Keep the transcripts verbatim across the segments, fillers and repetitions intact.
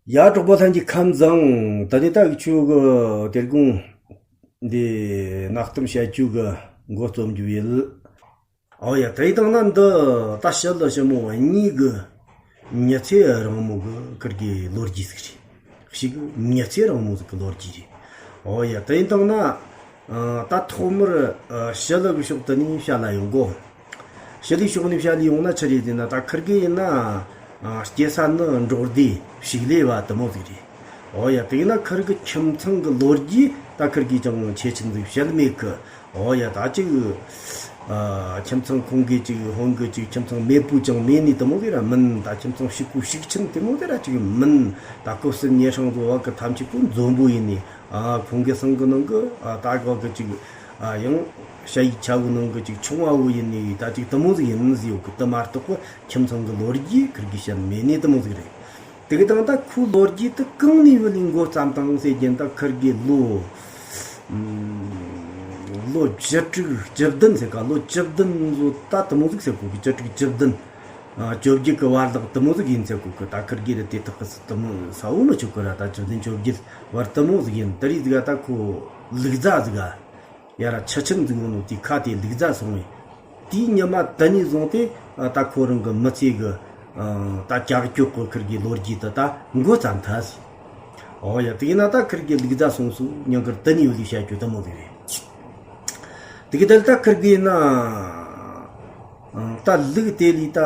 ཡ། གྲོགས་པོ་ལྷན་རྒྱས་ཁམས་བཟང་། ད་ནི་ད་འུ་ཆོ་གི་དེ་དགོང་འདི་གནའ་གཏམ་བཤད་རྒྱུ་གི་འགོ་རྩོམ་རྒྱུ་ཡིན། ཨོ་ཡ། དེ་ཡི་སྟེང་ན་འདི་ད་ཞི་ལི་ཞི་མོ་གཉིས་གི་མྱི་ཚེ་རིང་མོ་གི་ཁིར་གི་ལོ་རྒྱུས་ཟིག་རེད། ཞི་གི་མྱི་ཚེ་རིང་མོ་ཟིག་གི་ལོ་རྒྱུས་རེད། ཨོ་ཡ། དེ་ཡི་སྟེང་ན་ཨ་ད་ཐོག་མར་ཨ་ཞི་ལི་གི་ཕྱོགས་དེ་ནས་བཤད་ལ་ཡོང་གོ། ཞི་ལིའི་ཕྱོགས་ནས་བཤད་ལ་ཡོང་ན་ཆི་རེད་ཟེར་ན། ད་ཁིར་གི་ཡིན་ན་ཨ་སྐྱེ་ས་ནི་འབྲོག་སྡེ་ཕྱུགས་ལས་པ་དེ་མོ་ཟིག་རེད། ཨོ་ཡ། དེ་ཡིན་ན་ཁིར་གི་ཁྱིམ་ཚང་གི་ལོ་རྒྱུས་ད་ཁིར་གིས་ཅང་ཆེ་ཆུང་ཟིག་བཤད་མེད་གི། ཨོ་ཡ། ད་ཅིག་ཨ་ཁྱིམ་ཚང་ཁོང་གིས་ཅིག་ཧོན་གི་ཅིག་ཁྱིམ་ཚང་མེད་པོ་ཅང་མེད་ནི་དེ་མོ་ཟིག་ར་མིན། ད་ཁྱིམ་ཚང་ཕྱུག་པོ་ཕྱུག་ཆེན་དེ་མོ་ཟིག་ར་ཅིག་མིན། ད་སྐུ་སྲིད་ཉེ་སྲིང་ཚོ་བ་གི་ཐམས་ཅད་པོ་འཛོམས་པོ་ཡིན་ནི། ཨ་ཁོང་གི་སང་གི་ནང་གི་ཨ་ད་གོ་གི་ཅིག་ཨ་ཡང་ཞ་ཡི་ཆ་བོ་ནང་གི་ཅིག་ཆུང་བ་བོ་ཡིན་ནི། ད་ཅིག་དེ་མོ་ཟིག་ཡིན་ཟིག་ཡོད་གི། དེ་མ་གཏོགས་པ་ཁྱིམ་ཚང་གི་ལོ་རྒྱུས་ཁིར་གིས་བཤད་མེད་ནི་དེ་མོ་ཟིག་རེད། དེ་གི་དང་ད་ཁོའི་ལོ་རྒྱུས་དེ་གང་ནས་བུད་ནས་འགོ་བརྩམས་བཏང་ཟེར་རྒྱུ་ན། ད་ཁིར་གི་ལོ་ཨམ་ལོ་བཅུ་དྲུག་བཅུ་བདུན་ཟེར་ག། ལོ་བཅུ་བདུན་ཚོ་ད་དེ་མོ་ཟིག་ཟེར་གོ་གི། བཅུ་དྲུག་བཅུ་བདུན། ཨ་བཅོ་བརྒྱད་གི་བར་དག་དེ་མོ་ཟིག་ཡིན་ཟེར་གོ་གི། ད་ཁིར་གི་ར་དེ་དག་གི་སྲིད་དེ་མོ་ས་བོ་མི་ཆོག་གི་ར། ད་བཅུ་བདུན་བཅོ་བརྒྱད་བར་དེ་མོ་ཟིག་ཡིན། དེ་རིགས་ཟིག་ག་ད་ཁོ་ལུག་རྫ་ཟིག་ག་ཡ་ར་ཆུ་ཆེན་ཟིག་ཡོད་ནོ་དེའི་ཁ་དེ་ལུག་རྫ་སོང་བས། དེའི་ཉི་མ་དེ་ནས་བཟུང་སྟེ་ཨ་ད་ཁོ་རང་གི་མི་ཚེ་གི་ཨ་ད་ཀྱག་ཀྱོག་གི་ཁིར་གི་ལོ་རྒྱུས་དེ་ད་འགོ་བརྩམས་ཐལ་ཟེར། ཨོ་ཡ། དེ་ཡིན་ན་ད་ཁིར་གི་ལུག་རྫ་སོང་སོ་ཉིན་དཀར་དེ་ནས་ཡོད་ལུགས་བཤད་རྒྱུ་དེ་མོ་ཟིག་རེད། དེ་གི་དེ་ལ་ད་ཁིར་གི་ཡིན་ན་ཨང་། ད་ལུག་དེ་ལས་ད་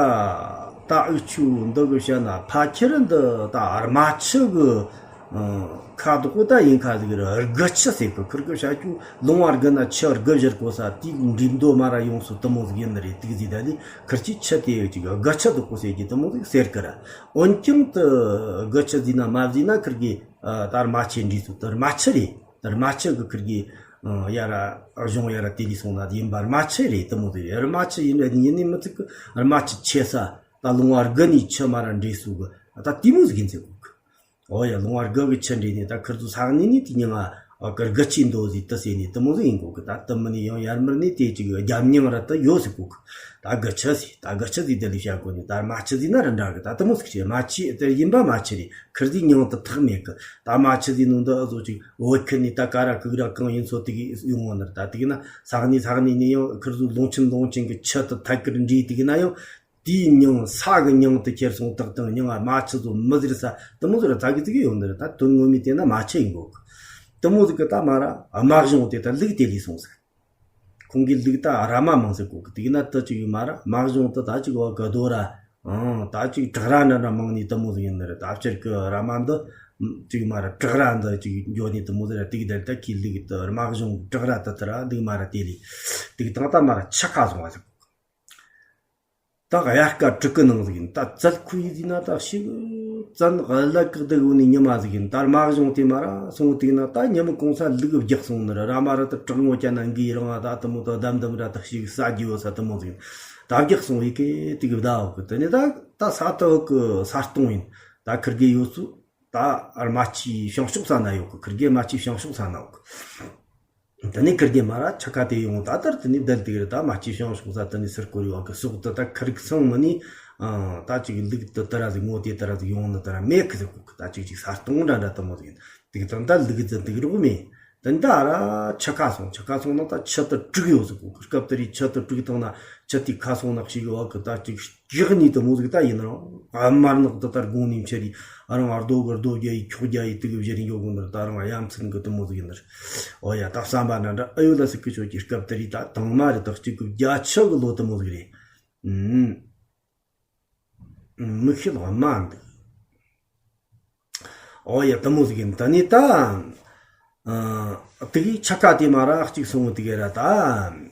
ད་འུ་ཆོ་འདི་གི་བཤད་ན་ཕ་ཁྱེར་འདི་ད་རྨ་ཆུ་གི་ཨང་ཁ་དོག་པོ་ད་ཡིན་ཁ་ཟིག་རེད། དགུ་ཆུ་ཟེར་གི། ཁིར་གི་བཤད་རྒྱུ་ལུང་བ་དགུ་ན་ཆུ་དགུ་བཞུར་གོ་ས་དེའི་འགྲིག་མདོ་མ་ར་ཡོང་སོ་དེ་མོ་ཟིག་ཡིན་ནི་རེད། དེ་གི་ཟིག་ད་ལས་ཁིར་གི་ཆུ་དེ་ཅིག་དགུ་ཆུ་དོག་པོ་ཟེར་གི་དེ་མོ་ཟིག་ཟེར་གི་ར། འོན་ཀྱང་དེ་དགུ་ཆུ་ཟེར་ན་མ་ཟེར་ན་ཁིར་གི་ཨ་ད་རྨ་ཆུ་འདྲིས་སོ། དེ་རྨ་ཆུ་རེད། དེ་རྨ་ཆུ་གི་ཁིར་གི་ཨ་ཡ་ར་གཞུང་ཡ་ར་དེ་ལས་སོང་ན་ཡིན་པ་རྨ་ཆུ་རེད། དེ་མོ་ཟིག་རེད། རྨ་ཆུ་ཡིན་ར་ཡིན་ནི་མི་ཚིག་གི། རྨ་ཆུ་ཆེ་ས་ད་ལུང་བ་དགུ་ནས་ཆུ་མ་ར་འདྲེས་སོ་གི། ད་དེ་མོ་ཟིག་ཡིན་ཟེར་གོ་གི། ཨོ་ཡ། ལུང་བ་དགུ་གི་ཆུ་འདྲེས་ནས་ད་ཁིར་ཚོ་ས་གནས་ནས་དེ་ཉིན་ང་ཨ་གི་དགུ་ཆུའི་མདོ་ཟིག་དེ་ཟེར་ནས་དེ་མོ་ཟིག་ཡིན་གོ་གི། ད་དེ་མིན་ནས་ཡང་ཡར་མར་ནས་དེ་ཅིག་རྒྱབ་མྱིང་ར་དེ་ཡོད་ཟེར་གོ་གི། ད་དགུ་ཆུ་ཟེར། ད་དགུ་ཆུ་ཟེར་དེ་ལས་བཤད་གོ་ནས། ད་རྨ་ཆུ་ཟེར་ན་ར་འདྲ་གི། ད་དེ་མོ་ཟིག་རེད། རྨ་ཆུ་དེ་ཡིན་པ་རྨ་ཆུ་རེད། ཁིར་ཟིག་མྱིང་དེ་ཐག་མེད་གི། ད་རྨ་ཆུ་ཟེར་ནོ་འདི་ཨ་ཟོ་ཅིག་བོད་ཁུལ་ནས་ད་ག་ར་གུག་ར་གང་ཡིན་ཚོ་དེ་གི་ཡོང་བ་ནི་རེད། ད་དེ་གི་ན་ས་གནས་ས་གནས་ནས་ཡང་ཁིར་ཚོ་ལུང་ཆེན་ལུང་ཆེན་གི་ཆུ་དེ་ཐད་ཀར་འདྲེས། དེ་གི་ན་ཡང་དེའི་མྱིང་ས་གི་མྱིང་དེ་ཁྱེར་སོང་ཐག་དང་མྱིང་ང་རྨ་ཆུ་ཟོ་མི་ཟེར་ས་དེ་མོ་ཟིག་ར་ད་གི་ཟིག་གི་ཡོང་ནི་རེད། ད་དོན་ངོ་མའི་དེ་ན་རྨ་ཆུ་ཡིན་གོ་གི། དེ་མོ་ཟིག་གི་ད་མ་ར་རྨ་གཞུང་དེ་ད་ལུག་དེ་ལས་སོང་ཟིག། ཁོང་གི་ལུག་ད་ར་མ་མང་ཟིག་གོ་གི། དེ་གི་ན་དེ་ཅིག་མ་ར་རྨ་གཞུང་དེ་ད་ཅིག་བ་གི་རྡོ་ར་ཨང་ད་ཅིག་བྲག་ར་འདྲ་འདྲ་མང་ནི་དེ་མོ་ཟིག་ཡིན་ནི་རེད། ད་སྤྱིར་གི་ར་མ་འདི་ཅིག་མ་ར་བྲག་ར་འདི་ཅིག་འགྱོ་ནི་དེ་མོ་ཟིག་ར། དེ་གི་དེ་ད་ཁི་ལུག་དེ་རྨ་གཞུང་བྲག་ར་དེ་དེ་ར་ལུག་མ་ར་དེ་ལས་དེ་གི་དང་ད་མ་ར་ཆུ་ཁ་སོང་བ་ཟིག་གོ་གི། ད་དབྱར་ཁ་དྲུག་གི་ནང་ཟིག་ཡིན། ད་བཙལ་ཁུལ་ཡིན་ཟེར་ན་ད་ཞིག་བཙལ་གླ་གི་བསྡད་ཡོད་ནི་ཉི་མ་ཟིག་ཡིན། ད་རྨ་གཞུང་དེ་མ་ར་སོང་དུས་ན་ད་ཉི་མ་གུང་སེང་ལུག་རྒྱག་སོང་ནི་ར། ར་མ་ར་ད་བྲག་ངོ་ཅན་ན་འགའི་རང་ང་ད་དེ་མོ་ད་དམ་དམ་ར་ད་ཞིག་ཟ་རྒྱུ་ཡོད་ས་དེ་མོ་ཟིག་ཡིན། ད་རྒྱག་སོང་ཡི་གེ་དེ་གི་བདའ་འོག་གི། དེ་ནས་ད་ད་ས་དེ་འོག་གི་ས་སྟོང་ཡིན། ད་ཁིར་གི་ཡོད་ཚུལ་ད་རྨ་ཆུའི་བྱང་ཕྱོགས་ས་ན་ཡོད་གི། ཁིར་གི་རྨ་ཆུའི་བྱང་ཕྱོགས་ས་ན་ཡོད་གི། དེ་ནས་ཁིར་གི་མ་ར་ཆུ་ཁ་དེ་ཡོང་ད་ལྟར་དེ་ནས་བསྡད་དེ་ར། ད་རྨ་ཆུའི་བྱང་ཕྱོགས་ས་དེ་ནས་ཟུར་བསྐོར་ཡོད་གི། ཟོག་དེ་ད་ཁིར་གི་སང་མི་ནས་ཨ་ད་ཅིག་ལུག་དེ་དེ་ར་ཟིག་ངོ་དེ་དེ་ར་ཟིག་ཡོང་ནི་དེ་ར་མེད་གི་ཟེར་གོ་གི། ད་ཅིག་ཅིག་ས་སྟོང་འདྲ་འདྲ་དེ་མོ་ཟིག་ཡིན། དེ་གི་ད་ད་ལུག་ཟིག་འདུག་རོགས་མེད། དེ་ད་ར་ཆུ་ཁ་སོང་། ཆུ་ཁ་སོང་ན་ད་ཆུ་དེ་དཀྲུགས་ཡོད་ཟེར་གོ་གི། སྐབས་དེ་རིང་ཆུ་དེ་དཀྲུགས་བཏང་ན་ཆུ་དེའི་ཁ་སོང་ན་ཞིག་ཡོད་གི། ད་ཅིག་ཅིག་ནི་དེ་མོ་ཟིག་ད་ཡིན་རུང་ཨ་མར་ནག་དེ་ལྟར་དགུང་ནས་འཕྱི་རི། ཨ་རང་ཨ་རྡོ་གི་རྡོ་རྒྱ་ཡི་འཁྱོག་རྒྱ་ཡི་དུག་བཞུར་རི་འགྱོ་གོ་ནི་རེད། ད་རང་ཨ་ཡ་མཚན་གི་དེ་མོ་ཟིག་ཡིན་ནི་རེད། ཨོ་ཡ། ད་བསམ་པ་ན་འདྲ་ཨ་ཡོད་ལ་སི་ཀི་ཆོ་གི་སྐབས་དེ་རིང་ད་དང་མ་རེད། ད་གཅིག་གི་བརྒྱ་ཆ་གི་ལོ་དེ་མོ་ཟིག་རེད། ཨུམ། མིག་ཤེལ་དམའ་འདུག། ཨོ་ཡ། དེ་མོ་ཟིག་ཡིན། ད་ནི་ད་ཨ་དེ་གི་ཆུ་ཁ་དེ་མ་ར་གཅིག་སོང་དེ་གི་ར་ད་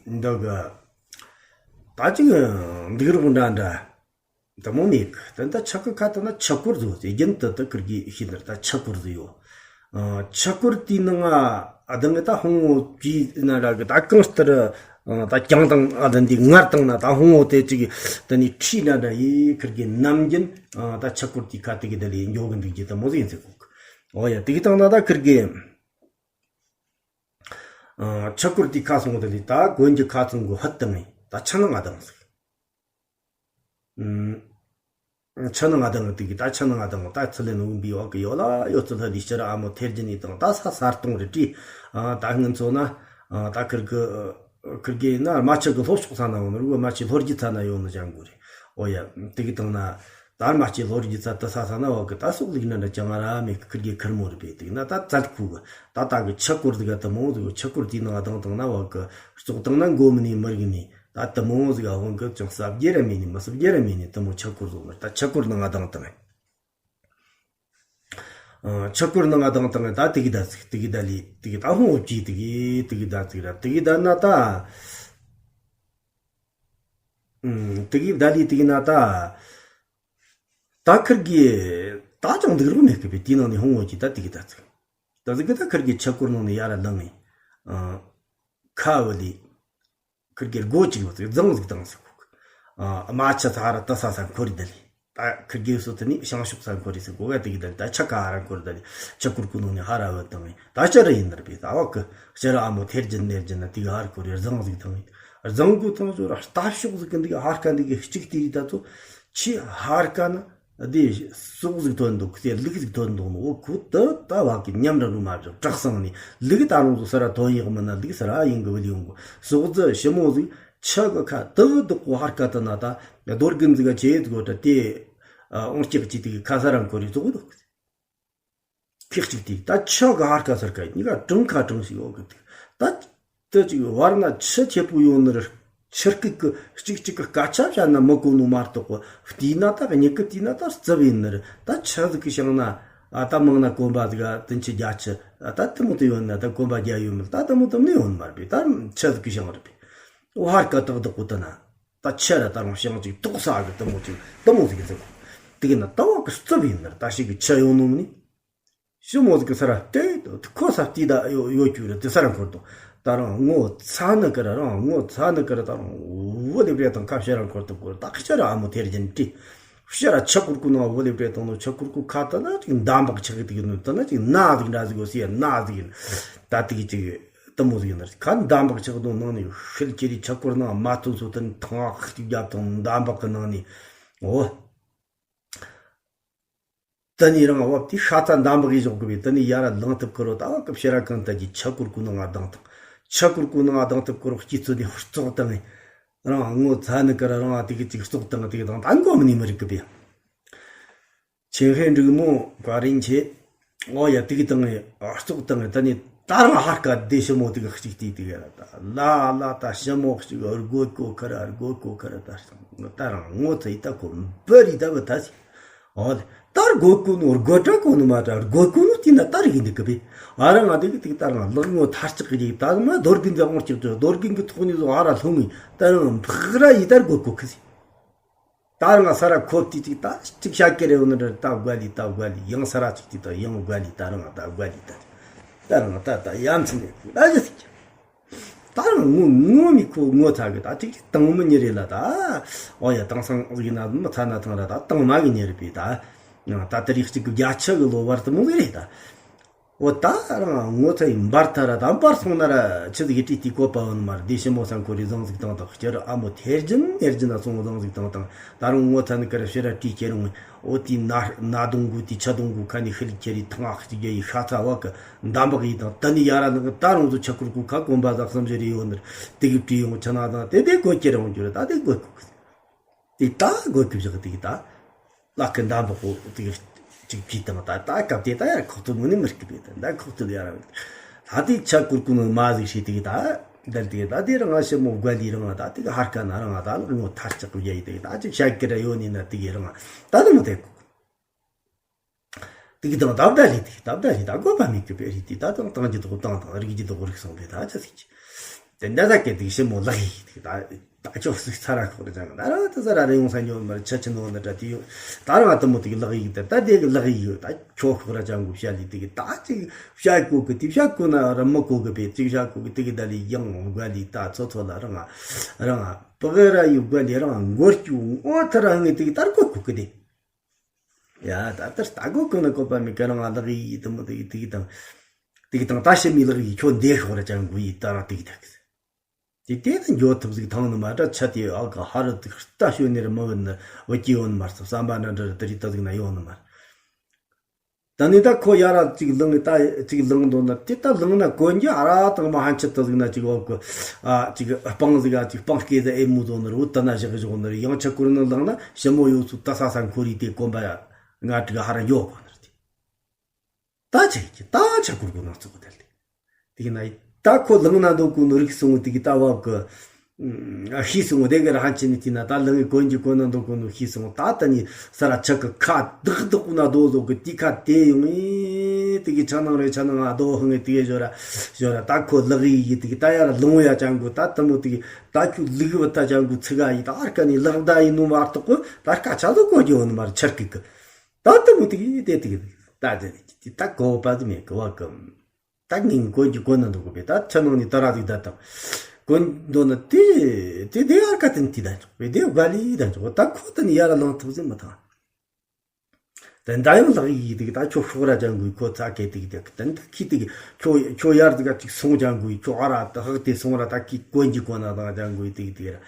འདི་གི་ད་ཅིག་འདུག་རོགས་འདྲ་འདྲ། དེ་མོ་མེད་གི། དེ་ད་ཆུ་གི་ཁ་དེ་ན་ཆུ་སྐོར་ཟིག་ཡོད་ཟེར། རྒྱུན་དུ་དེ་ཁིར་གི་ཤེས་ནི་རེད། ད་ཆུ་སྐོར་ཟིག་ཡོད། ཨ་ཆུ་སྐོར་དེའི་ནང་ང་ཨ་དང་གི་ད་ཕུང་བོ་བྲིས་ན་ར་གི། ད་གང་ལྟར་ཨ་ད་གྱང་དང་ཨ་དང་འདི་ངར་དང་ན་ད་ཕུང་བོ་དེ་ཅིག་དེ་ནས་ཁྲིས་ན་འདྲ་ཡི། ཁིར་གི་ནམ་རྒྱུན་ཨ་ད་ཆུ་སྐོར་དེའི་ཁ་དེ་གི་དེ་ལས་འགྱོ་གི་འདུག་རྒྱུ་དེ་མོ་ཟིག་ཡིན་ཟེར་གོ་གི། ཨོ་ཡ། དེ་གི་དང་ན་ད་ཁིར་གི་ཨ་ཆུ་སྐོར་དེའི་ཁ་སོང་དེ་ལས་ད་དགོན་གྱི་ཁ་ཚང་གི་ཕུད་དང་ངི་ད་ཆུ་ནང་ང་དང་ཟིག། ཨུམ། ཆུ་ནང་ང་དང་དེ་གི་ད་ཆུ་ནང་ང་དང་ད་ཚུར་ལེན་འོང་བའི་བ་གི་ཡོད་ལ་ཡོད་ཚུལ་ལྷ་ལི་ཕྱིར་ཨ་མོ་ཐེར་གྱི་ནི་དང་ད་ས་ས་སྟོང་རེ་བྲིས། ཨ་ད་ངན་ཚོ་ན་ཨ་ད་ཁིར་གི་ཁིར་གི་ཡིན་ན་རྨ་ཆུ་གི་ལྷོ་ཕྱོགས་ས་ན་ཡོང་ནི་རུ་རྨ་ཆུ་ལྷོ་རྒྱུད་ས་ན་ཡོང་ནི་ཅང་གོ་རེད། ཨོ་ཡ། དེ་གི་དང་ན་ད་རྨ་ཆུ་ལྷོ་རྒྱུད་ས་དུ་ས་ས་ན་བ་གི་ད་སོག་ལིག་ན་འདྲ་ཅང་ར་མེད་གི། ཁིར་གི་ཁིར་མོ་རེད་པས། དེ་གི་ན་ད་བཙལ་ཁུ་གི་ད་ད་གི་ཆུ་སྐོར་དེ་ག་དུ་མོ་དེ་གི་ཆུ་སྐོར་དེའི་ནང་དང་དང་ན་བ་གི་བཙོག་དང་ན་མགོ་མི་ནི་མི་རིག་ནི། ད་དུ་མོ་ཟིག་ག་ཧོན་གི་ཅུང་ཟ་རྒྱུ་ར་མེད་ནི་མི་ཟ་རྒྱུ་ར་མེད་ནི་དུ་མོ་ཆུ་སྐོར་ཟོག་ནི་ད་ཆུ་སྐོར་ནང་ང་དང་དང་། ཨ་ཆུ་སྐོར་ནང་ང་དང་དང་ད་དེ་གི་ད་ཚིག་དེ་གི་ད་ལི་དེ་གི་ད་ཧོན་ཨོ་ཅི་དེ་གི་དེ་གི་ད་ཚིག་ར་དེ་གི་ད་ན་ད། ཨུམ། དེ་གི་ད་ལི་དེ་གི་ན་ད། ད་ཁིར་གི་ད་ཅང་འདུག་རོགས་མེད་གི་པས། དེའི་ནང་ནས་ཧོན་ཨོ་ཅི་ད་དེ་གི་ད་ཚིག་ད་ཟིག་གི་ད་ཁིར་གི་ཆུ་སྐོར་ནང་ནས་ཡར་ལངས་ངེ། ཨ་ཁ་བུ་ལི། ཁིར་གེར་སྒོ་གཅིག་ཡོད་ཟིག་རྫིང་ཟིག་དང་ཟིག་གོ། ཨ་རྨ་ཆུ་ཚ་ར་དུ་ས་ས་འཁོར་རེ་ད་ལི། ད་ཁིར་གེ་སོ་དུ་ནི་བྱང་ཕྱོགས་ས་འཁོར་རེ་ཟིག་གོ་ག་དེ་གི་ད་ལི་ད་ཆུ་ཁ་ཧ་ར་འཁོར་ད་ལི་ཆུ་སྐོར་གོ་ནང་ནས་ཧ་ར་བུད་དང་ངེ། ད་ཕྱིར་ར་ཡིན་ནར་པས། ད་བ་གི་ཕྱིར་ར་ཨ་མོ་ཐེར་གྱི་ནེར་གྱི་ན་དེ་གི་ཧར་འཁོར་རེ་རྫིང་ཟིག་དང་ངེ། རྫིང་གོ་དང་ཟོ་ར་ལྟ་ཕྱོགས་ཟིག་གི་འདི་གི་ཧར་ཀ་འདི་གི་གཅིག་དེ་རི་ད་ཚོ་ཆི་ཧར་ཀ་ན། དེ་ཟོག་ཟིག་ཐོན་འདུག་དེ་ལུག་ཟིག་ཐོན་འདུག་ནོ། འོ་ཁུ་དུ་ད་བ་གི་ཉམས་ར་རུ་མ་བྱུང་དྲག་སང་ནི་ལུག་ད་རུང་ཟོ་ས་ར་ཐོན་ཡག་མིན་ན་ལུག་ས་ར་ཡིན་གི་བུ་ལི་ཡོང་གི། ཟོག་རྫི་ཞི་མོ་ཟིག་ཆུ་གི་ཁ་དུ་བདག་གོ་ཧར་ཀ་དུ་ན་ད་རྡོ་རྒན་ཟིག་ག་ཆེ་ཟིག་གོ་ད་དེ། ཨོང་སྐྱག་ཅི་དེ་གི་ཁ་ས་ར་འཁོར་རེ་ཟོག་འདུག་ཁེག་ཅིག་དེ་ད་ཆུ་གི་ཧར་ཀ་སར་ཀ་གཉིས་ཀ་གྲངས་ཁ་གྲངས་ཤིག་ཡོད་གི། དེ་ད་དེ་ཅིག་བར་ན་ཆུ་ཆེ་པོ་ཡོད་ནི་རེད། ཆུ་སྐུད་གི་གཅིག་གཅིག་གི་སྐད་ཆ་བཤད་ན་མི་གོ་ནོ་མ་གཏོགས་གི། བལྟས་ན་ད་མྱིག་གི་བལྟས་ན་ད་རྩུབ་ཡིན་ནི་རེད། ད་ཆུ་ཟིག་གི་བྱང་ན་ཨ་ད་མང་ན་གོམ་པ་ཟིག་ག་བདུན་ཅུ་བརྒྱད་ཅུ་ཨ་ད་དེ་མོ་དེ་ཡོད་ན་ད་གོམ་པ་བརྒྱ་ཡོད་མིན། ད་དེ་མོ་དེ་མོ་ཡོད་ནི་མ་རེད་པས། ད་ཆུ་ཟིག་གི་བྱང་རེད་པས། འོ་ཧར་ཀ་ཏག་ཏག་གོ་དེ་ན་ད་ཆུ་ར་ད་རུང་བྱང་ཅིག་ཏོག་ས་གི་དེ་མོ་ཅིག་དེ་མོ་ཟིག་གི་ཟིག་གོ། དེ་གི་ན་ད་བ་གི་རྩུབ་ཡིན་ནི་རེད། ད་ཞིག་གི་ཆུ་ཡོང་ནོ་མིན་ནི། ཞི་མོ་ཟིག་གི་ས་ར་ལྟོས་དུ་ཁོ་ས་བལྟས་ད་ཡོད་ཡོད་རྒྱུ་རེད། དེ་ས་ར་འཁོར་དང་ད་རང་ངོ་ཚ་ནི་ཀི་ར་རང་ངོ་ཚ་ནི་ཀི་ར་ད་རང་བུ་ལེབ་རེ་དང་ཁ་ཕྱི་ར་འཁོར་དུ་བསྐོར། ད་ཕྱི་ར་ཨ་མོ་ཐེར་གྱིན་དྲིས། ཕྱི་ར་ཆུ་ཁུར་ཁུར་ནང་བུ་ལེབ་རེ་དང་ནོ་ཆུ་ཁུར་ཁུར་ཁ་ད་ན་ཅིག་འདམ་བག་ཆགས་གི་དེ་གི་ནོ་ད་ན་ཅིག་ན་ཟིག་འདྲ་ཟིག་གོ་སི་ཡ་ན་ཟིག་ཡིན། ད་དེ་གི་ཅིག་དེ་མོ་ཟིག་ཡིན་ན་ཁ་འདམ་བག་ཆགས་དང་ནང་ནས་ཤིལ་ཁྱེར་རི་ཆུ་ཁུར་ནང་མ་ཐོན་སོ་ཐོན་ཐང་ཨག་ཅིག་རྒྱབ་དང་འདམ་བག་གི་ནང་ནས་འོ། དེ་ནས་རང་བབ་དེ་ཤ་ཚ་འདམ་བག་གིས་བཞག་དགོས་པས། དེ་ནས་ཡར་ལངས་ཐུབ་ཁུ་རོ། ད་བ་གི་ཕྱི་ར་གང་ལྟར་གྱི་ཆུ་ཁུར་ཁུ་ནང་ང་ལྡང་ཐང་། ཆུ་ཁུར་ཁུ་ནང་ང་ལྡང་ཐུབ་ཁུ་རོ། སྐྱིད་ཚོད་ནས་ཙོག་བཏང་ངས། རང་ངོ་ཚ་ནི་ཀ་ར་རང་ཨ་དེ་གི་ཅིག་ཙོག་བཏང་དེ་གི་དང་ད་མགོ་མི་ནི་མི་རིག་གི་པས། ཆེན་ཧེ་འབྲུག་མོ་བཀའ་རིན་ཆེ། ཨོ་ཡ་དེ་གི་དང་ངས་ཙོག་བཏང་ངས། དེ་ནས་ད་རང་ཧར་ཀ་དེ་ཞི་མོ་དེ་གི་གཅིག་དེ་དེ་གི་ར་ད་ལ་ལ་ད་ཞི་མོ་གཅིག་རྒོད་གོ་ཁ་ར་རྒོད་གོ་ཁ་ར་ད་ད་རང་ངོ་ཚ་ཡི་ད་ཁོ་འབུ་རི་ད་བུ་ད་སི། ཨོ་ལེ། ད་རྒོད་གོ་ནོ་རྒོད་དྲ་གོ་ནོ་མ་དྲ་རྒོད་གོ་ནོ་དེ་ན་ད་རིག་འདུག་གི་པས། ཨ་རང་ང་དེ་གི་དེ་ད་རང་ལག་ངོ་ཐར་ཅག་གི་ད་མ་རྡོ་རྒན་ཟ་འོང་ཅིག་ཏུ་རྡོ་རྒན་གི་ཐོག་ནས་བཟོ་ཨ་ར་ལྷུང་ངི་ད་རང་འཕག་ར་ཡི་ད་རྒོད་གོ་ཁི་སི། ད་རང་ས་ར་ཁོབ་ཏི་ཅིག་ད་ཅིག་བྱ་ཀེ་རེ་འོ་ན་འདྲ་ད་དགའ་ལི་ད་དགའ་ལི་ཡང་ས་ར་ཅིག་ཅིག་ད་ཡང་དགའ་ལི་ད་རང་ད་དགའ་ལི་ད་ད་རང་ད་ད་ཡ་མཚན་ནས་ད་ཅི་ཟིག་ད་རང་ངོ་ངོ་མི་ཁོ་ངོ་ཚ་གི་ད་ཅིག་ཅིག་དང་མི་ཉེ་རེ་ལ་ད། ཨོ་ཡ་དེང་སང་ཟིག་ན་མི་ཚ་ན་ཐང་ར་ད་དང་མ་གི་ཉེ་རེ་པས་ད། ད་དེ་རིགས་ཅིག་གི་བརྒྱ་ཆ་གི་ལོ་བར་དུ་མོ་གི་རེད་ད། འོ་ད་རང་ངོ་ཚ་ཡི་འབར་ཐ་ར་ད་འབར་སོང་ན་ར་ཆི་ཟིག་གི་བྲིས་ཏེ་བཀོད་པ་འོ་ནི་མ་རེད། དེ་ཞི་མོ་ས་འཁོར་རི་བཟང་ཟིག་བཏང་དང་སྐྱེ་རུ་ཨ་མོ་ཐེར་གྱིན་ནེར་གྱིན་ན་སོང་བཟང་ཟིག་བཏང་དང་ད་རུང་ངོ་ཚ་ནི་ཀ་ར་ཕྱི་ར་བྲིས་ཁྱེར་འོང་། འོ་དེ་ན་ན་གདོང་གུ་དེ་ཆ་གདོང་གུ་ཁ་ནས་ཤི་ལི་ཁྱེར་རི་ཐང་ཨག་ཅིག་རྒྱ་ཡི་ཤ་ཚ་བ་གི་འདམ་བག་ཡི་དང་དེ་ནི་ཡ་ར་ནི་གི་ད་རུང་ཚོ་ཆ་ཁུར་གུ་ཁ་གོམ་པ་ཟག་བསམ་ཞིག་རི་ཡོད་ནི་ར་དེ་གི་བྲིས་ཡོང་ཆ་ན་དང་དེ་དེ་གོ་ཁྱེར་འོང་རྒྱུ་ར་ད་དེ་གོ་གི་གི། དེ་ད་དགོས་ཀྱི་བཞག་དེ་གི་ད། ལག་གི་འདམ་བག་པོ་དེ་གི་ཅིག་བྲིས་དང་ད་ད་སྐབས་དེ་ད་ཡར་ཁོག་ཏུ་མོ་ནི་མི་རིག་གི་པས། ད་ཁོག་ཏུ་ཡར་ད་དེ་ཆ་ཀུར་ཀུ་ནི་མ་ཟིག་བྱས་དེ་གི་ད། འདལ་དེ་ད་དེ་རང་ཞི་མོ་དགའ་ལི་རང་ད་དེ་གི་ཧར་ཀ་ན་རང་ད་ལག་ངོ་ཐར་ཅག་གི་ཡ་ཡི་དེ་གི་ད་ཅིག་བྱ་གི་ར་ཡོད་ནི་ན་དེ་གི་རང་ད་ནི་མི་དེ་གོ། དེ་གི་དང་ད་བདའ་ལི་དེ་གི་ད་བདའ་ལི་ད་དགོས་པ་མེད་གི་པས་རེད། དེ་ད་དང་དང་གི་དོག་དང་དང་རིག་གི་དོག་རིག་སོང་པས་ད་ཅི་ཟིག་གི། དེ་འདྲ་ད་གི་དེ་ཞི་མོ་ལག་ཡིག་དེ་ད་ད་ཅོག་ཟིག་ཚ་ར་ཁོག་རེ་ཅང་ད་ར་དེ་ཟ་ར་རེ་ཡོང་ས་ཉོ་མར་ཆ་ཆི་ནོ་འདི་འདྲ་དེ་ཡོད། ད་རང་དེ་མོ་དེ་གི་ལག་ཡིག་དེ་ད་དེ་གི་ལག་ཡིག་ཡོད། ད་ཁྱོ་ཁོག་ར་ཅང་གོ་བཤད་ལི་དེ་གི་ད་ཅིག་བཤད་གོ་གི་དེ་བཤད་གོ་ན་ར་མི་གོ་གི་པས། ཅིག་བཤད་གོ་གི་དེ་གི་ད་ལི་ཡང་དགའ་ལི་ད་ཚོ་ཚོ་ལ་རང་རང་པ་གི་ར་ཡོད་དགའ་ལི་རང་མགོ་སྐྱུ་ངོ་ཐ་ར་ངི་དེ་གི་ད་ར་གོ་གོ་གི་དེ། ཡ་ད་ལྟར་ལྟ་དགོས་གི་ན་བཀོད་པ་མེད་གི། རང་ང་ལག་ཡིག་དེ་མོ་དེ་གི་དེ་གི་དང་། དེ་གི་དང་ད་ཞི་མོའི་ལག་ཡིག་ཁྱོད་འདི་ཤོག་ར་ཅང་གོ་ཡི་ད་ར་དེ་གི་ད་གི། དེ་དེ་ནི་འགྱོ་ཐུབ་ཟིག་ཐང་ནི་མ་ར་ཆ་དེ་ཨ་ག་ཧ་ར་དེ་ལྟ་ཤོད་ནི་ར་མི་བུད་ནི་བུད་ཀྱི་ཡོད་ནི་མ་ར་བསམ་པ་འདྲ་འདྲ་ར་དེ་རིགས་ད་ཟིག་ན་ཡོད་ནི་མ་ར། ད་ནི་ད་ཁོ་ཡ་ར་ཅིག་ལངས་ད་ཅིག་ལངས་འདོད་ན་དེ་ད་ལངས་ན་གོན་རྒྱུ་ཨ་ར་དང་མ་ཧན་ཆད་ད་ཟིག་ན་ཅིག་བབ་གི། ཨ་ཅིག་སྤང་ཟིག་ཨ་ཅིག་སྤང་སྐེ་ཟ་ཨེ་མོ་བཟོ་ནི་ར་བུད་ད་ན་བཞག་བཞག་ནི་ར་ཡང་ཆ་ཀུར་ནང་ལངས་ན་ཞི་མོ་ཡོད་ཚུལ་ད་ས་ས་འཁོར་ཡི་དེ་གོན་པ་ང་དྲུག་ཧ་ར་འགྱོ་གོ་ནི་ར་དེ། ད་ཆ་གི་ད་ཆ་ཀུར་གོ་ནང་ཚུགས་གོ་དལ་ཏེ། དེ་ན་ད་ཁོ་ལངས་ན་འདོད་གོ་ནོ་རིག་སོང་། དེ་གི་ད་བབ་གི། ཨ་ཤི་སོང་། དེ་གི་ར་ཧན་ཆེ་ནི་དེ་ན་ད་ལངས་གི་གོན་གི་གོན་ན་འདོད་གོ་ནོ་ཤི་སོང་། ད་ད་ནི་ས་ར་ཆ་གི་ཁ་དག་དག་གོ་ན་རྡོ་བཟོ་གི་དེ་ཁ་དེ་ཡོང་ངེ་དེ་གི་ཆ་ནང་རེ་ཆ་ནང་ང་རྡོ་ཧང་ངེ་དེ་གི་ཞོ་ར་ཞོ་ར་ད་ཁོ་ལག་ཡི་དེ་གི་ད་ཡ་ར་ལོང་ཡ་ཅང་གོ། ད་ད་མོ་དེ་གི་ད་ཁྱོད་ལུག་བ་ད་ཅང་གོ་ཚིག་ག་ཡི་ད་ཨར་ཀ་ནི་ལག་ད་ཡི་ནོ་མ་ཨར་ཏོག་གོ་ད་ཨར་ཀ་ཆ་ལོ་གོ་རྒྱུ་ནི་མ་ར་ཆར་གི་གི། ད་ལྟ་མོ་དེ་གི་དེ་དེ་གི་ད་དེ་དེ་ད་གོ་བ་དེ་མེད་གི་བ་གི། ད་ངས་གོན་གྱི་གོན་ན་འདུག་གི་བས། ད་ཆ་ནང་ནས་ད་ར་ཟིག་ད་དང་གོན་འདོད་ན་དེ་དེ་དེ་ཨར་ཀ་དེ་ནི་དེ་ད་འཇོག་བས། དེ་བ་ལི་ད་འཇོག་ད་ཁོ་དེ་ནི་ཡ་ར་ལངས་ཐུབ་ཟིན་མི་ཐང་། ད་ད་ཡང་ལག་ཡིག་དེ་གི་ད་ཁྱོད་ཤོག་ར་ཅང་གོ་ཁོ་ཚ་གེ་དེ་གི་དེ་གི་ད་ནི་ད་ཁི་དེ་གི་ཁྱོད་ཁྱོད་ཡར་དེ་ག་ཅིག་སོང་ཅང་གོ་ཁྱོད་ཨ་ར་ད་ཧག་དེ་སོང་ར་ད་ཁི་གོན་གྱི་གོན་ན་དང་ཅང་གོ་དེ་གི་དེ་གི་ར།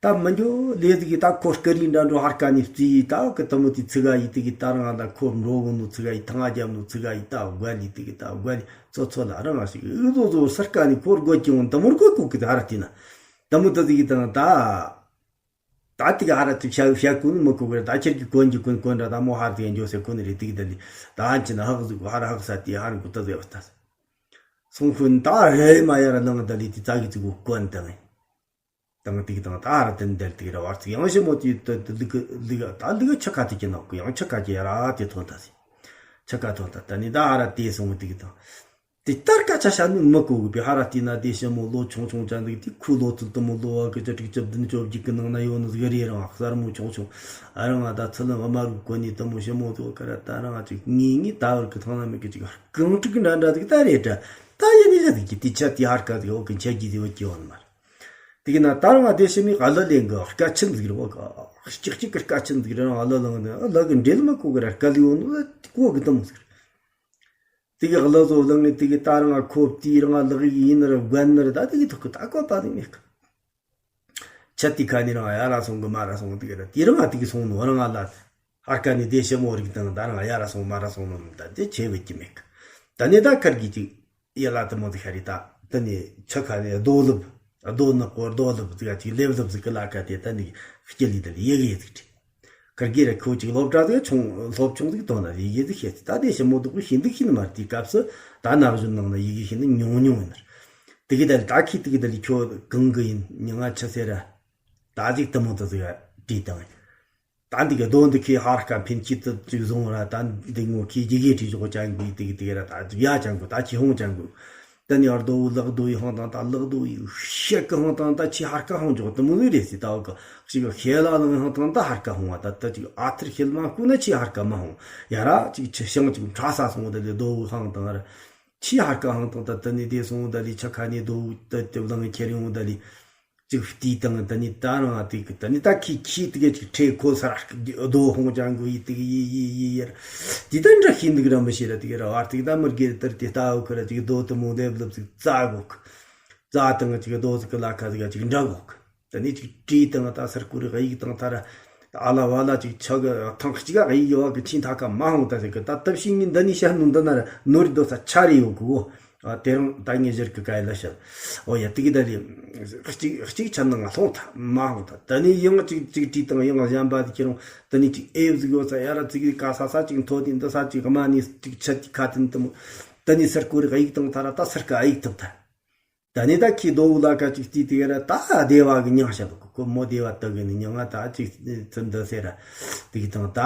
ད་མི་འགྱོ་ལས་ཟིག་གི་ད་ཁོ་སྐུ་རིང་འདྲ་འགྲོ་ཧར་ཀ་ནས་བརྩིས་ཡི་ད་གི་དེ་མོ་དེ་ཚིག་ག་ཡི་དེ་གི་ད་རང་ད་ཁོ་འགྲོ་གོ་ནོ་ཚིག་ག་ཡི་ཐང་ང་རྒྱབ་ནོ་ཚིག་ག་ཡི་ད་དགའ་ལི་དེ་གི་ད་དགའ་ལི་ཚོ་ཚོ་ལ་རང་ཞིག་ཨུ་ཟོ་ཟོ་སར་ཀ་ནས་ཁོར་དགོད་ཀྱི་འོང་དེ་མོར་གོ་གོ་གི་ད་ཧར་དེ་ན་དེ་མོ་དེ་ཟིག་གི་དང་ད་ད་དེ་གི་ཧར་དེ་བྱ་བྱ་གོ་ནི་མི་གོ་གི་ར། ད་ཁྱེར་གི་གོན་གི་གོན་གོན་ར་ད་མོ་ཧར་དེ་འགྱོ་སེ་གོ་ནི་རེད། དེ་གི་ད་ལི་ད་ཧན་ཅི་ན་ཧག་ཟིག་གོ་ཧར་ཧག་ས་དེ་ཧར་གོ་ད་ཟེ་བ་ད་སོང་ཁོ་ད་རེ་མ་ཡ་ར་ནང་ད་ལི་དེ་ཙ་གི་ཙི་གོ་གོན་དང་། དང་དེ་གི་དང་ད་ར་དེ་འདལ་དེ་གི་ར་བར་ཚིག་ཡང་ཞིབ་མོ་དེ་དེ་ལི་གི་ལི་གི་ད་ལི་གི་ཆ་ཀ་དེ་གི་ནང་གི་ཡང་ཆ་ཀ་གི་ར་དེ་ཐོན་ད་སི། ཆ་ཀ་ཐོན་ད་ད་ནི་ད་ཧ་ར་དེ་སོང་དེ་གི་དང་། དེ་ལྟར་ཀ་ཆ་ཤ་ནི་མི་གོ་གི་བི་ཧ་ར་དེ་ན་དེ་ཞིབ་མོ་ལོ་ཆུང་ཆུང་ཅན་དེ་དེ་ཁུ་ལོ་ཚུལ་དུ་མོ་ལོ་བ་གི་ཅི་དྲུག་ཅི་བདུན་ཅོ་བརྒྱད་གི་ནང་ན་ཡོད་ནི་ཟིག་རེ་རང་གསར་མོ་ཆུང་ཆུང་ཨ་རང་ང་ད་ཚུལ་ལ་དམར་རུ་གོ་ནི་དུ་མོ་ཞིབ་མོ་དེ་གི་ར་ད་རང་ང་ཅིག་ངེས་ངེས་ད་བར་གི་ཐང་ན་མི་གི་ཅིག་གང་དྲུག་འདྲ་འདྲ་དེ་གི་ད་རེད་དྲ། ད་ཡིན་ནི་ལ་དེ་གི་དེ་ཆ་དེ་ཧར་ཀ་དེ་འོ་གི་ཆ་གི་དེ་བ་གི་འོ་ནི་མ་རེད། དེ་གི་ན་ད་རང་ང་དེ་ཤི་མི་ག་ལ་ལེན་གི་སྐད་ཆེན་ཟིག་རེད་བ་གི། ཅིག་ཅིག་གི་སྐད་ཆེན་ཟིག་རེད། རང་ང་ལ་ལང་ནི་ལ་གི་འདྲེལ་མ་གོ་གི་ར་སྐད་ལི་འོ་ནི་ལ་གོ་གི་དུ་མོ་ཟིག་རེད། དེ་གི་ལ་བཟོ་ལང་ནི་དེ་གི་ད་རང་ང་ཁོ་དེ་རང་ང་ལག་ཡིན་ནི་ར་དགོན་ནི་ར་ད་དེ་གི་ཐུག་གི་ད་གོ་པ་ཟིག་མེད་གི། ཆ་དེ་ཁ་ནི་རང་ང་ཡ་ར་སོང་གི་མ་ར་སོང་དེ་གི་ར་དེ་རང་ང་དེ་གི་སོང་ནོ་རང་ང་ལ་ཧར་ཀ་ནི་དེ་ཞིབ་མོ་རིག་དང་ད་རང་ང་ཡ་ར་སོང་མ་ར་སོང་ནོ་ད་དེ་ཆེ་བེད་ཀྱི་མེད་གི། ད་ནི་ད་ཁར་གི་ཅིག་ཡ་ལ་དུ་མོ་དེ་ཤ་རི་ད་ད་ནི་ཆ་ཁ་ནི་རྡོ་ལུབ་རྡོ་ནག་པོ་རྡོ་ལུབ་དེ་ག་ཅིག་ལེབ་ལུབ་ཟིག་གི་ལ་ཁ་དེ་ད་ནི་སྐྱེ་ལི་ད་ལི་ཡེ་གི་ཡེ་ཟིག་དྲི། ཁར་གི་ར་ཁོ་ཅིག་སློབ་གྲྭ་ཟིག་ཆུང་སློབ་ཆུང་ཟིག་དོན་ན་ཡི་གེ་ཟིག་ཤེས་ད་དེ་ཞིབ་མོ་དུ་གི་ཤིན་ཏུ་ཤིན་མར་དེའི་སྐབས་སུ་ད་ན་གཞོན་ནང་ན་ཡི་གེ་ཤིན་ཏུ་ཉུང་ཉུང་ཡིན་ནར། དེ་གི་ད་ལི་ད་ཁི་དེ་གི་ད་ལི་ཁྱོད་གང་གི་ཡིན་ཉི་ང་ཆི་ཟེར་ར། ད་ཅིག་དུ་མོ་དུ་ཟིག་བྲིས་དང་། ད་འདི་གི་རྡོ་འདི་ཁི་ཧར་ཁ་འཕེན་ཁྱི་དུ་ཅིག་བཟུང་ར་ད་འདི་ངོ་ཁི་ཡི་གེ་བྲིས་ཞོག་ཅང་གི་དེ་གི་དེ་གི་ར་ད་ཅིག་ཡ་ཅང་གི་ད་ཁྱི་ཧོང་ཅང་གི། ད་ནི་ཨར་རྡོ་བུ་ལག་རྡོ་ཡི་ཧང་དང་ད་ལག་རྡོ་ཡི་ཤེད་གི་ཧང་དང་ད་ཁྱི་ཧར་ཁ་ཧོང་ཅོག་དུ་མོ་ཟིག་རེད་སི་ད་བ་གི་ཞིག་གི་ཤེད་ལ་ལང་ཧང་དང་ད་ཧར་ཁ་ཧོང་བ་ད་ད་ཅིག་ཨ་ཐུར་ཤེལ་མ་ཁུ་ན་ཁྱི་ཧར་ཁ་མ་ཧོང་ཡ་ར་ཅིག་ཁྱི་ཤང་ཅིག་ཁྲ་ས་སོང་བ་ད་ལི་རྡོ་བུ་ཧང་དང་ར། ཆི་ཧར་ཀ་ཧང་དང་ད་ད་ནི་དེ་སོང་ད་ལི་ཆ་ཁ་ནི་རྡོ་ད་དེ་བླང་ཁྱེར་ཡོང་ད་ལི་ཅིག་བལྟས་དང་ད་ནི་ད་རང་ཨ་དེ་གི་ད་ནི་ད་ཁི་ཁི་དེ་གི་ཅིག་ཁྲེ་ཁོ་ས་ར་རྡོ་ཧོང་ཅང་གོ་ཡི་དེ་གི་ཡི་ཡི་ཡི་ཡར་དེ་ད་འདྲ་ཤིན་དུ་གི་ར་མི་ཤེས་ར་དེ་གི་ར་བར་དེ་གི་ད་མི་རྒྱལ་དར་དེ་ལྟ་བུ་ཁི་ར་ཅིག་རྡོ་དུ་མོ་ལེབ་ལེབ་ཅིག་རྩ་གོ་གི་རྩ་དང་ཅིག་རྡོ་ཅིག་གི་ལ་ཁ་ཅིག་ཅིག་འདྲ་གོ་གི། ད་ནི་ཅིག་བྲིས་དང་ད་སར་ཀུ་རི་གཡུག་དང་ཐ་ར་ཨ་ལ་བ་ལ་ཅིག་ཆ་གི་ཐང་གཅིག་ག་གཡུག་ཡོད་གི་ཆིན་ཐ་ཀ་མ་ཧོང་ད་ཟེར་གི་ད་ཏབ་ཤིང་ངི་འདི་ནི་ཤ་ནུ་འདི་ན་ར་ནོར་རྡོ་ས་ཆ་རེ་ཡོད་གི་བོ། ཨ་དེ་རང་ད་ངེ་ཟེར་གི་ག་ཡི་ལ་ཤ། ཨོ་ཡ་དེ་གི་ད་རེ་གཅིག་གཅིག་ཆ་ནང་ང་ལྷོང་ཐ་མ་ཧོང་ད་ད་ནི་ཡང་ཅིག་ཅིག་བྲིས་དང་ཡང་གཞན་པ་དེ་ཁྱེར་རུང་ད་ནི་ཅིག་ཨེབ་ཟིག་ཡོད་ས་ཡ་ར་ཅིག་ག་ས་ས་ཅིག་མཐོ་དེ་འདི་ས་ཅིག་དམའ་ནི་ཅིག་ཆ་དེ་ཁ་དེ་འདི་མོ་ད་ནི་སར་ཀུ་རི་གཡུག་དང་ཐ་ར་ད་སར་ཀ་གཡུག་ཐུབ་ད། ད་ནི་ད་ཁྱི་རྡོ་བུ་ལ་ཀ་ཅིག་བལྟས་དེ་ག་ར་ད་སྡེ་བ་གི་མྱིང་བཤད་གོ་ཁོ་མོ་སྡེ་བ་ད་གི་ནི་མྱིང་ང་ད་ཅིག་ཚུན་འདི་ཟེར་ར་དེ་གི་དང་ད་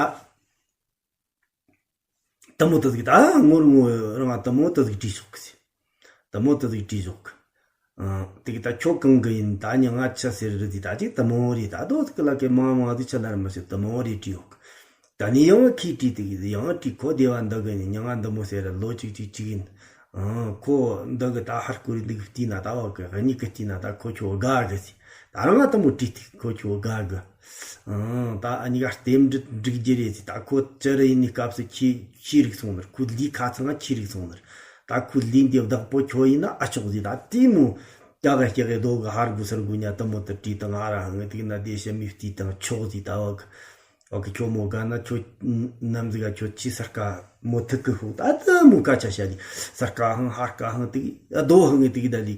དུ་མོ་དུ་ཟིག་ད་ངོར་ངོ་རང་ང་དུ་མོ་དུ་ཟིག་བྲིས་ཤོག་གི་ཟེར། དུ་མོ་དུ་ཟིག་བྲིས་ཤོག་གི། ཨང་དེ་གི་ད་ཁྱོད་གང་གི་ཡིན་ད་མྱིང་ང་ཆི་ཟེར་རི་ཟིག་ད་ཅིག་དུ་མོ་རེད་ད་རྡོ་ཟིག་གི་ལ་ཀའི་མང་མང་ཟིག་ཆི་ལ་ར་མི་ཤེས་དུ་མོ་རེད་བྲིས་ཡོད་གི། ད་ནི་ཡང་ཁྱི་བྲིས་དེ་གི་ཡང་བྲིས་ཁོ་སྡེ་བ་འདི་གི་ནི་མྱིང་ང་འདི་མོ་ཟེར་ར་ལོ་གཅིག་གཅིག་གཅིག་ཡིན། ཨང་ཁོ་འདི་གི་ད་ཧར་ཀུ་རི་འདི་གི་བལྟས་ན་ད་བ་གི་གཉིས་གི་བལྟས་ན་ད་ཁོ་ཁྱོད་དགའ་གི་ཟེར། ད་རང་ང་དུ་མོ་བྲིས་ཏེ་ཁོ་ཁྱོད་དགའ་གི། ཨང་ད་ཨ་ནི་ག་རྟེན་འབྲེལ་འགྲིག་རྒྱུ་རེད་ཟེར། ད་ཁོ་ཅི་རེ་ཡིན་ནི་སྐབས་སུ་ཁྱི་ཁྱི་རིག་སོང་ནར་ཁོ་ལི་ཁ་ཚང་ང་ཁྱི་རིག་སོང་ནར། ད་ཁོ་ལི་འདི་བདག་པོ་ཁྱོད་ཡིན་ན་ཨ་ཆོག་ཟེར། ད་དེ་མོ་ ཀྱ་ག་སྐྱེ་གི་རྡོ་གི་ཧར་གུ་སར་གུ་ཉ་དུ་མོ་དུ་བྲིས་དང་ང་ར་ཧང་དུ་ན་དེ་ཤ་མི་བལྟས་དང་ཆོག་ཟིག་ད་བ་གི། བ་གི་ཁྱོ་མོ་ག་ན་ཁྱོ་ནམ་ཟིག་ག་ཁྱོ་ཆི་སར་ཀ་མོ་ཐུག་གི་ཧུ་ད་དུ་མོ་ཀ་ཆ་ཤ་ལི་སར་ཀ་ཧང་ཧར་ཀ་ཧང་དུ་རྡོ་ཧང་དུ་ད་ལི།